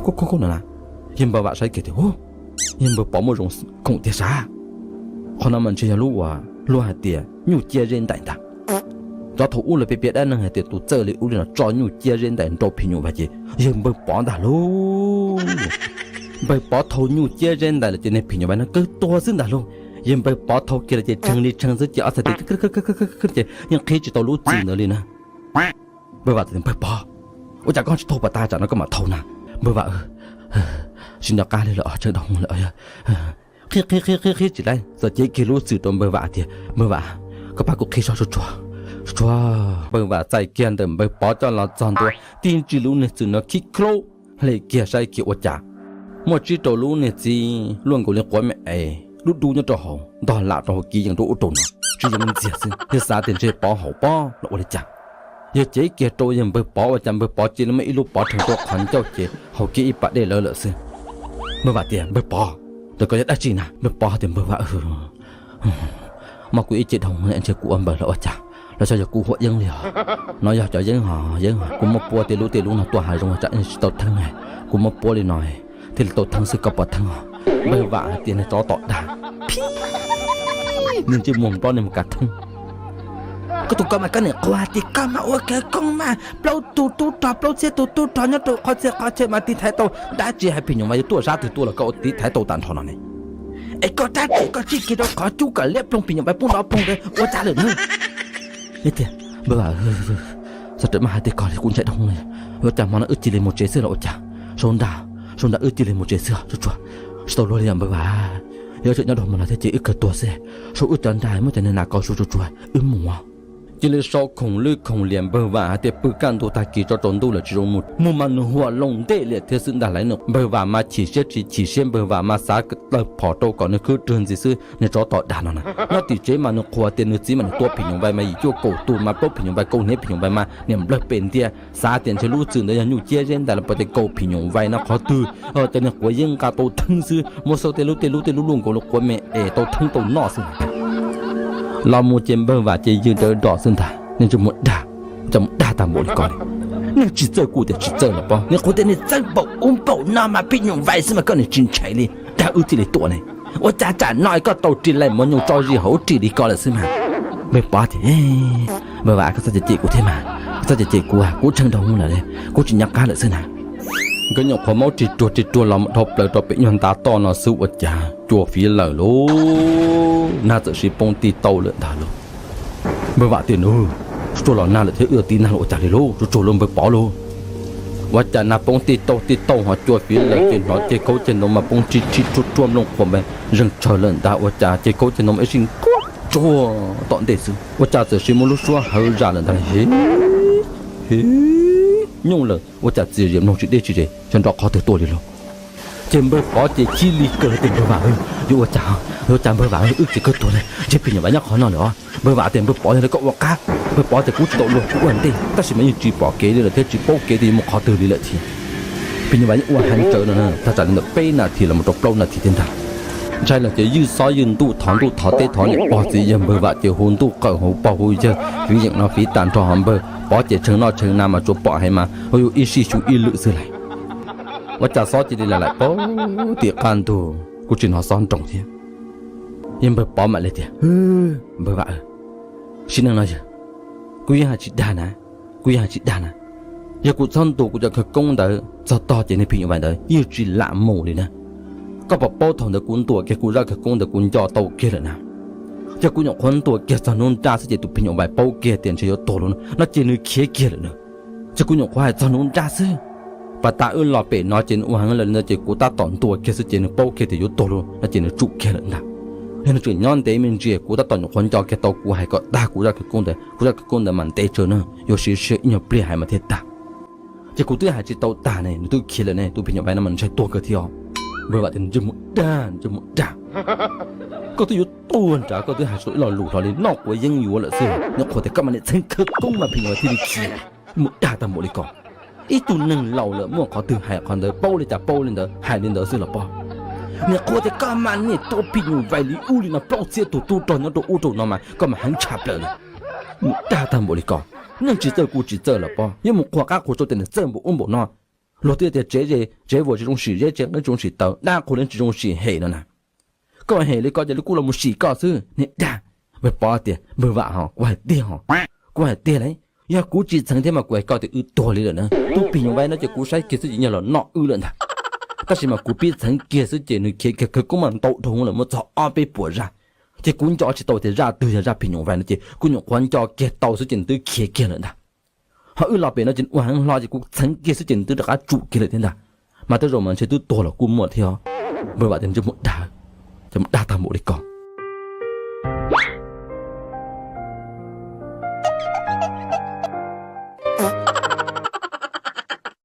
Kuj kuj no na, yawg npawg vam saib kiag tias, yawg npawg pov muaj zoo khoom tiag sav. Qhov no mas ntshe yog lub uas luag hais tias nyuj ciab zeb ntais ntag. Cov thaum ub lawv piav piav dab neeg hais tias tus txawj li ub li no tso nyuj ciab zeb ntais nrau phim nyuj vais ces yawg npawg pov ntag lauj. Npawg pov thau nyuj ciab zeb ntais lawm ces niag phim nyuj vais no kawg tuag xwb ntag lauj. Yawg npawg pov thau kiag lawm ces tshee li tshee xwb ces ob txhais tes ces yeej qhib tsis tau lub txwm ntawd li na. Npawg vam tias, npawg pov, ua cas koj tsis thau pas tas tsam no koj mam thau na? Npawg vam, tsis nco qab li lawm, tseem dhau lawm. Qhib qhib qhib qhib qhib tsis laib, txawm cev kiag lub txwm rau npawg vam tias, npawg vam, koj pab kuv qhib sob tsuag tsuag. Tsuag tsuag. Npawg vam txais kiag ntawm npawg pov coj los txog ntua, tib ntsis lub niag txwm no khib khlaub, hle kiag saib kiag ua cas muaj tsib rau lub niag txiv luaj nkaus li quav me es dub dub nyob rau hauv, ntog lam rau hauv kiv yees rau ub rau no, tsis yees ntxiag xwb. Yawg xav tias ntshe pov haum pob los ua li cas. Yawg cev kiag rau yawg npawg pov, ua cas npawg pov cia li muaj ib lub pov rhees rau qhov ncauj ces haus kiag ib pas dej lawv lawm xwb. Npawg vam tias, npawg pov, ntawm ko yog dab tsi na? Npawg pov tias, npawg vam, muaj kuv ib ce dhau, ntshe kuv ua npaws los ua cas, los xyov yog kuv huam yeeb li os. No yog cov yeeb hos yeeb, kuv muab puab tej lub tej lub no tuaj hav zoov tsam tsis tau theeb, kuv muab puab li no thiaj li tau theeb xwb, koj puas theeb os? Npawg vam hais tias, niag tsov tom dag, niag ntsej muag nplob niag mus kav theeb. Koj tus koj mas koj niam qhuas tias koj mas ua khawv koob mas plaub tus tub rog, plaub txhiab tus tub rog nyob rau qhov txhia qhov chaw mas tiv thaiv tau. Dab tsi hais phim nyuj vais yuav tuaj sab twg tuaj los koj tiv thaiv tau tag nrho no ne. Es koj dab tsi koj txij kiag rau qhov cub kom liab ploog phim nyuj vais poob nrov ploog ntawd ua cas lawm na? Tias, npawg vam, txog rawm maj hais tias koj li kuv ntshai dhau no, ua cas hmo no wb cia li mus tsev xwb los ua cas? Sau nra, sau nra wb cia li mus tsev xwb, tsuag tsuag. Tsis tau luag li os npawg vam, yog tseem nyob rau hmo no thiab ces wb kawg tuag xwb. Sau wb cov nra muab cov niag nas kos su tsuag tsuag wb mus. Cia li sau khoom lwj khoom liam npawg vam hais tias pw kaj ntug tag kis tso tsaus ntuj lawm tsis zoo mus, mus mas nws huam loo ntej liam thiab xwb ntag lauj. Npawg vam mas chim siab tsis chim siab, npawg vam mas xav tawg phom rau kom nws khwb rwg ntxiv xwb. Niag tsov tom dag no na, nyob tim tsev mas nws qhuas tias nws txiv mas nws tua phim nyuj vais mas yim cuaj kaum tus mas plaub phim nyuj vais kaum hniav phim nyuj vais mas niam nplawg pes ntia, xav tias ntshe lub txwm ntawd yog nyuj ciab zeb ntais los pas tias kaum phim nyuj vais no qhov twg, cov niag quav yeeb nqa tau theeb xwb, muab xauj tej lub tej lub tej lub luaj nkaus li quav me es tau theeb tau noj xwb. Los mus ces npawg vam ces yws rawv rom xwb ntag, niag ntsej muag dag, cov mus dag tag npaum li ko li. Neeg tsis txawj kuj tias tsis txawj los pob, niag qhuas tias niag txawj npaum ub npaum no mas phim nyuj vais xwb mas koj niam tsis ntshai li, dag wb thiaj li tuaj ne. Ua cas tsam no koj tau ris laim mov nyoos tso zis hauv ub ris li ko lawm xwb mas. Npawg pov tias, npawg vam, koj txhob cem cem kuv thiab mas, koj txhob cem cem kuv, kuv tshee dhau lawm, kuv tsis nco qab lawm xwb na. Nkawd nyuam qhuav maub ris ruag ris ruag los mus dhau plaws rau pem nyuag ntav toj no xwb ua cas cua fiv lawm lauj, nag txawm siv poob tij tauj lawm ntag lauj. Npawg vam tias, nws tsuag los nag lawm thiab wb tiv nag los ua cas li lauj, tsuag tsuag lauj npawg pov lauj. Ua cas nag poob tij tauj tij tauj ho cua fiv lawm ces hnov ceg khaub ceg ntoo mas poob rhib rhib ruaj ruaj nplooj qhuav mas zeeg tshaws lawm ntag, ua cas ceg khaub ceg ntoo mas ib sij nquag tsuag tom ntej xwb ua cas txawm siv muaj lub suab hawv zam lawm ntag. Hi, hi, nyuj lawm ua cas txias zias mloog tsis deb tsis ze, xyov nrov qhov twg tuaj li lauj. Ces npawg pov ces chib li kawg tias npawg vam, yuav ua cas, yuav ua cas npawg vam, wb ces kawg tuag li, ntshe phim nyuj vais nyob qhov no lawm os. Npawg vam tias npawg pov yog li koj ua qab, npawg pov tias kuv tsis tau luag kuv ua ntej, tab sis mas yeej tsis pom kev li lawm thiab tsis paub kev tias yuav mus qhov twg li lawm thiab. Phim nyuj vais yeej ua heev tsawv no, thaj tsam li ntawm peb nas this los mus rau plaub nas this thiab ntag. Ntshai lawm ces ywj xob ywj ntuj thov ntuj thov teb thov niam pog txiv yawg, npawg vam ces hu ntuj qawm hu pog hu yawg, fiv yeem no fiv tag nrho, npawg pov ces tshee noj tshee na mas tsuas pom heev mas hu yus ib sij xyu ib lwm xwb lauj. Ua cas xob cia li lam laim pag tim qab ntug kuj tsis hnov xob nroo thiab. Yawg npawg pov mam li tias, npawg vam, sim neej no yawg, kuv yeej hais tsis dag na, kuv yeej hais tsis dag na. Yog kuv txhob ntuas kuv cov khawv koob ntawd txog tog ces niag phim nyuj vais ntawd yeej tsis lam mus li na. Koj puas paub thaum ntawd kuv ntuas kiag kuv zaj khawv koob ntawd kuv nco tau kiag lawm na. Yog kuv nyuam qhuav ntuas kiag txog hnub nraj xwb ces tus phim nyuj vais paub kiag tias ntshe yuav tuag lauj no ces nws khiav kiag lawm na. Ces kuv nyuam qhuav hais txog hnub nraj xwb, pas tas wb los pem no ces nws ua heev lawm li ntawd ces kuv tab tom ntuas kiag xwb ces nws paub kiag tias yuav tuag lauj no ces nws tsum kiag lawm ntag. Yog nws tseem nyob ntev me ntsis kuv tab tom nyuam qhuav nco kiag tau kuv hais kom tag kuv zaj khawv koob ntawd, kuv zaj khawv koob ntawd mas ntev tsawv na, yuav siv sij hawm ib nyuag pliag hais mas thiaj tag. Ces kuv twb hais tsis tau tag ne, nws twb khiav lawm ne, tus phim nyuj vais no mas ntshai tuag kawg thiab os. Npawg vam tias ntsej muag dag, ntsej muag dag, koj twb yuav tuag nrad koj twb hais tsis tau ib lo lus hlo li, noj quav yeeb yuav lawm xwb. Nyuam qhuav tias koj mas niam txheeb khawv koob mas phim nyuj vais thiaj li khiav. Mus dag tag npaum li ko. Ib tug neeg laus lawm muaj qhov twg hais qhov ntawd, paub li cas paub li ntawd, hais li ntawd xwb los pob. Niam qhuav tias koj mas niam tua phim nyuj vais li ub li no plaub txhiab tus tub rog nyob rau ub rau no mas koj mas heev tshaj plaws li. Mus dag tag npaum li ko. Neeg tsis txawj kuj tsis txawj los pob, yuav mus qhuas qab qhuas tsau tias nws txawj npaum ub npaum no. Luag twb tias tsev, tsev vuas tsis zoo sim zeb, tsev nqeeb tsis zoo sim taws, dab qhuas li tsis zoo sim hem no na. Koj hem li ko ces lawv kuj los mus sim koj xwb niag dag. Npawg Pov tias npawg Vam ho, kuv hais tiag ho, kuv hais tiag li, yog kuv tsis txheev thiab mas kuv hais koj tias wb tuag li lawm na. Tub Phim Nyuj Vais no ces kuv saib kiag xwb ces nyuag los noj wb lawm ntag. Tab sis mas kuv pib txheev kiag xwb ces nws khiav kiag kawg koob mas ntau dhau lawm muaj txog ob peb puas zaj. Ces kuv nco tsis tau tias zaj twg yog zaj Phim Nyuj Vais no ces kuv nyuam qhuav nco kiag tau xwb ces nws twb khiav kiag lawm ntag. Ho wb los pem no ces ua heev hlo ces kuv txheev kiag xwb ces nws twb rov qab tsum kiag lawm thiab ntag. Mas tej zaum mas ntshe twb tuag los kuj muaj thiab. Npawg Vam tias ntshe mus dag, ces mus dag tag npaum li ko.